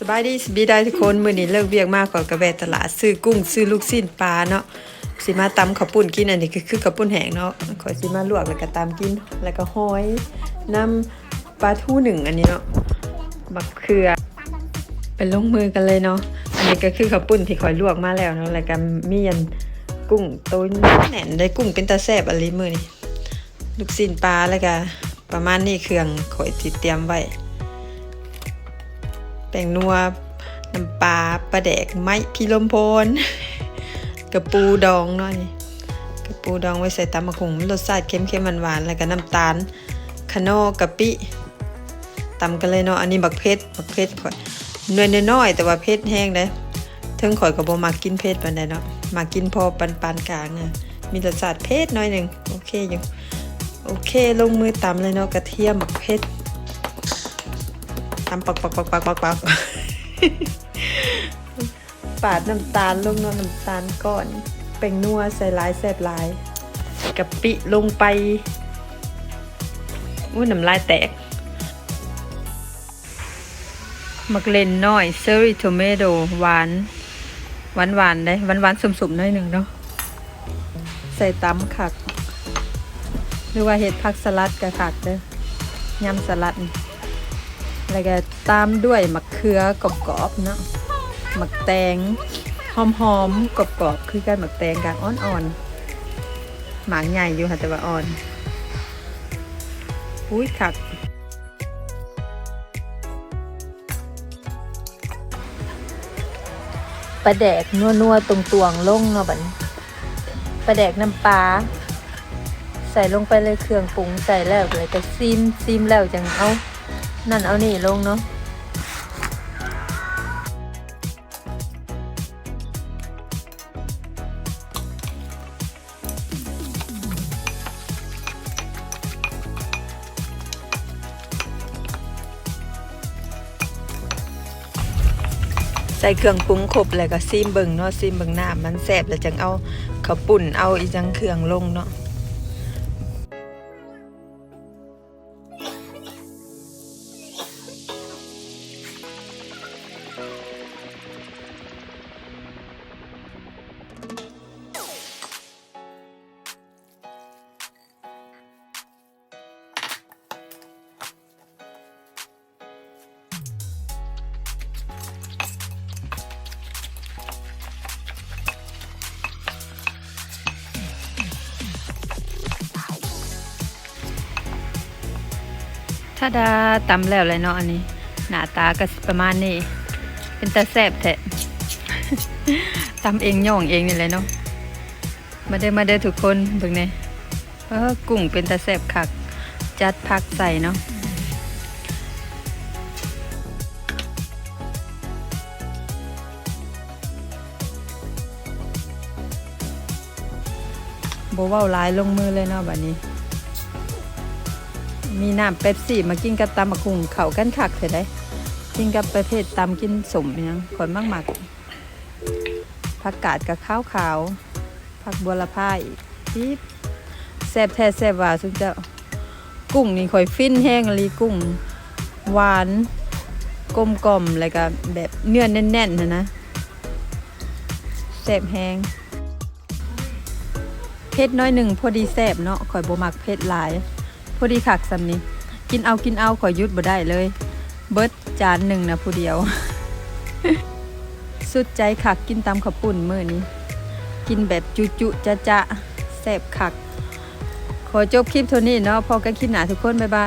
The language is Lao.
ສະບາຍດີ ສະບາຍດີທຸກຄົນ. ມື້ນີ້ເລີກວຽກມາ ຂ້ອຍກໍແວ່ຕະຫຼາດຊື້ກຸ້ງ ຊື້ລູກຊີ້ນປາເນາະ ຊິມາຕຳເຂົ້າປຸ້ນກິນ. ອັນນີ້ກໍຄືເຂົ້າປຸ້ນແຫ້ງເນາະ ຂ້ອຍຊິມາລວກແລ້ວກໍຕຳກິນ ແລ້ວກໍຫອຍນຳ ປາທູໜຶ້ງອັນນີ້ເນາະ ບັກເຂືອ. ໄປລົງມືກັນເລີຍເນາະ. ອັນນີ້ກໍຄືເຂົ້າປຸ້ນທີ່ຂ້ອຍລວກມາແລ້ວເນາະ ແລ້ວກໍມີອັນກຸ້ງໂຕແໜ້ນເດ້. ກຸ້ງເປັນຕາແຊບອີ່ຫຼີມື້ນີ້. ລູກຊີ້ນປາ ແລ້ວກະປະມານນີ້ ເຄື່ອງຂ້ອຍຊິຕຽມໄວ້ ແປ້ງນົວ ນ້ຳປາ ປາແດກ ໄມ້ພິລົມໂພນ ກະປູດອງເນາະ ນີ້ ກະປູດອງໄວ້ໃສ່ຕຳບັກຫຸ່ງ ມັນລົດຊາດເຄັມໆ ຫວານໆ ແລ້ວກະນ້ຳຕານຂະນໍ ກະປິ. ຕຳກັນເລີຍເນາະ. ອັນນີ້ບັກເຜັດ ບັກເຜັດຂ້ອຍໜ່ວຍນ້ອຍໆ ແຕ່ວ່າເຜັດແຮງເດ້. ເຖິງຂ້ອຍກໍບໍ່ມັກກິນເຜັດປານໃດເນາະ ມັກກິນພໍປານໆກາງ ມີລົດຊາດເຜັດໜ້ອຍໜຶ່ງ ໂອເຄຢູ່. ໂອເຄ ລົງມືຕຳເລີຍເນາະ ກະທຽມ ບັກເຜັດ ຕຳປັກໆໆໆໆ ປາດນ້ຳຕານລົງເນາະ ນ້ຳຕານກ້ອນ ແປ້ງນົວໃສ່ຫຼາຍແຊບຫຼາຍ ກະປິລົງໄປ. ໂອ້ຍ ນ້ຳລາຍແຕກ. ໝາກເລັ່ນນ້ອຍ ເຊີຣີໂທເມໂດ ຫວານ ຫວານໆເດ້ ຫວານໆ ສົ້ມໆ ໜ້ອຍໜຶ່ງເນາະ. ໃສ່ຕຳຄັກ ຫຼືວ່າເຮັດຜັກສະຫຼັດກໍຄັກເດີ້ ຍຳສະຫຼັດ. ແລ້ວກໍຕາມດ້ວຍໝາກເຂືອກອບໆເນາະ ໝາກແຕງຫອມໆ ກອບໆ ຄືກັນ. ໝາກແຕງກໍອ່ອນໆ ໝາກໃຫຍ່ຢູ່ຫັ້ນ ແຕ່ວ່າອ່ອນ. ອຸ້ຍ ຄັກ. ປາແດກນົວໆ ຕົວງໆ ລົງເນາະ ບັດນີ້ ປາແດກນ້ຳປາ ໃສ່ລົງໄປເລີຍ ເຄື່ອງປຸງໃສ່ແລ້ວ ແລ້ວກໍຊີມ ຊີມແລ້ວຈັ່ງເອົານັ້ນເອົານີ້ລົງເນາະ. ໃສ່ເຄື່ອງປຸງຄົບແລ້ວກໍຊີມເບິ່ງເນາະ ຊີມເບິ່ງນ້ຳມັນແຊບແລ້ວ ຈັ່ງເອົາເຂົ້າປຸ້ນ ເອົາອີ່ຫຍັງເຄື່ອງລົງເນາະ. ທາດາ ຕຳແລ້ວແຫຼະເນາະ ອັນນີ້ ໜ້າຕາກໍຊິປະມານນີ້ ເປັນຕາແຊບແທ້ ຕຳເອງ ຍ້ອງເອງນີ້ແຫຼະເນາະ. ມາເດີ ມາເດີທຸກຄົນ ເບິ່ງແດ່ ເອີ ກຸ້ງເປັນຕາແຊບຄັກ ຈັດຜັກໃສ່ເນາະ. ບໍ່ເວົ້າຫຼາຍ ລົງມືເລີຍເນາະ ບັດນີ້ ມີນ້ຳເປັບຊີມາກິນກັບຕຳບັກຫຸ່ງ ເຂົ້າກັນຄັກແທ້ໃດ໋ ກິນກັບປະເພດຕຳກິນສົ້ມຫຍັງ ຂ້ອຍມັກໆ. ຜັກກາດກໍຂາວໆ ຜັກບົວລະພາອີກ ຕິບ ແຊບແທ້ແຊບວ່າ ຊຸມເຈົ້າ. ກຸ້ງນີ້ຂ້ອຍຟິນແຮງອີ່ຫຼີ ກຸ້ງຫວານ ກົມກ່ອມ ແລ້ວກໍແບບເນື້ອແໜ້ນໆ ຫັ້ນນະ ແຊບແຮງ. ເຜັດໜ້ອຍໜຶ່ງ ພໍດີແຊບເນາະ ຂ້ອຍບໍ່ມັກເຜັດຫຼາຍ. ພໍດີຄັກສ່ຳນີ້ ກິນເອົາ ກິນເອົາ ຂ້ອຍຢຸດບໍ່ໄດ້ເລີຍ ເບິດຈານໜຶ່ງນະຜູ້ດຽວ. ສຸດໃຈຄັກ ກິນຕຳເຂົ້າປຸ້ນມື້ນີ້ ກິນແບບຈຸໆຈະໆ ແຊບຄັກ. ຂໍຈົບຄລິບເທົ່ານີ້ເນາະ ພໍ້ກັນຄລິບໜ້າທຸກຄົນ ບາຍບາຍ.